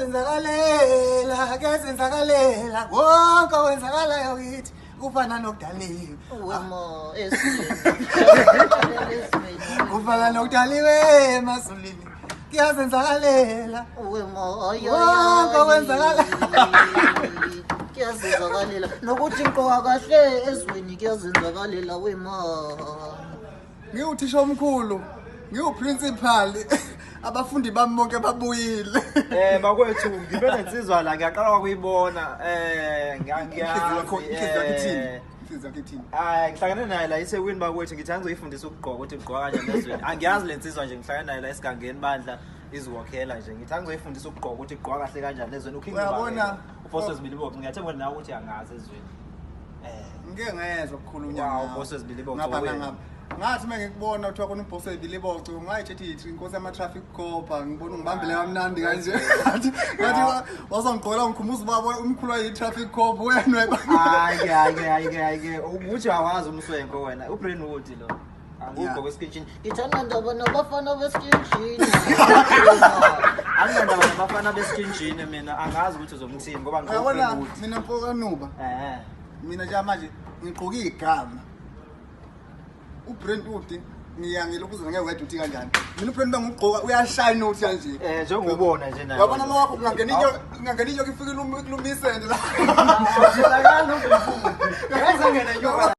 Kuyazenzakalela, kuyazenzakalela, konke okwenzakalayo kithi kufana nokudaliwe. Wema esweni. Kufana nokudaliwe emazulwini. Kuyazenzakalela. Wema Konke okwenzakala. Kuyazenzakalela. Nokuthi ngiqoka kahle ezweni kuyazenzakalela wema. Ngiwuthisha omkhulu, ngiwuprincipal. Abafundi bami bonke babuyile. Bakwethu ngibe nensizwa la ngiyaqala ukuyibona Inhliziyo yakho, inhliziyo yakho ithini? Inhliziyo yakho ithini? Hayi ngihlangene naye la eThekwini bakwethu ngithi angizoyifundisa ukugqoka ukuthi ngigqoka kanjani ezweni. Angiyazi le nsizwa nje ngihlangene naye la esigangeni bandla iziwokhela nje ngithi angizoyifundisa ukugqoka ukuthi igqoka kahle kanjani ezweni. UKing Uyabona? uBoss Zibiliboco ngiyathemba nawe ukuthi angazi ezweni. Ngike ngezwa ukukhulunywa Wow, ngawe. Boss Zibiliboco, Ngapha wena. nangapha. Ngathi uma ngikubona kuthiwa khona uBoss Zibiliboco, ngayitshethi yithi inkosi yama-traffic cop, ngibona ungibambile kamnandi kanje. Ngathi wazongigqola ngikhumbuza ubaba umkhulu wayi-traffic cop wena. Hayi hayi hayi hayi ukuthi awazi umswenko wena uBrainwood lo. Angugqoka eskinjini. Ngithanda ndaba nabafana beskinjini. Anginandaba nabafana beskinjini mina angazi ukuthi uzomthini ngoba ngigqoka Uyabona uBrainwood. mina mfokanuba, mina nje manje ngigqoke igama. uBrentwood ngiya ngilokuza ngewed uthi kanjani. Mina uBrentwood ngugqoka uyashine uthi kanje. Njengobona nje naye. Uyabona mawakho kungangena inyoka kungangena inyoka ifike ilumise nje la. Tholakala uBrainwood. Yazi ngena inyoka.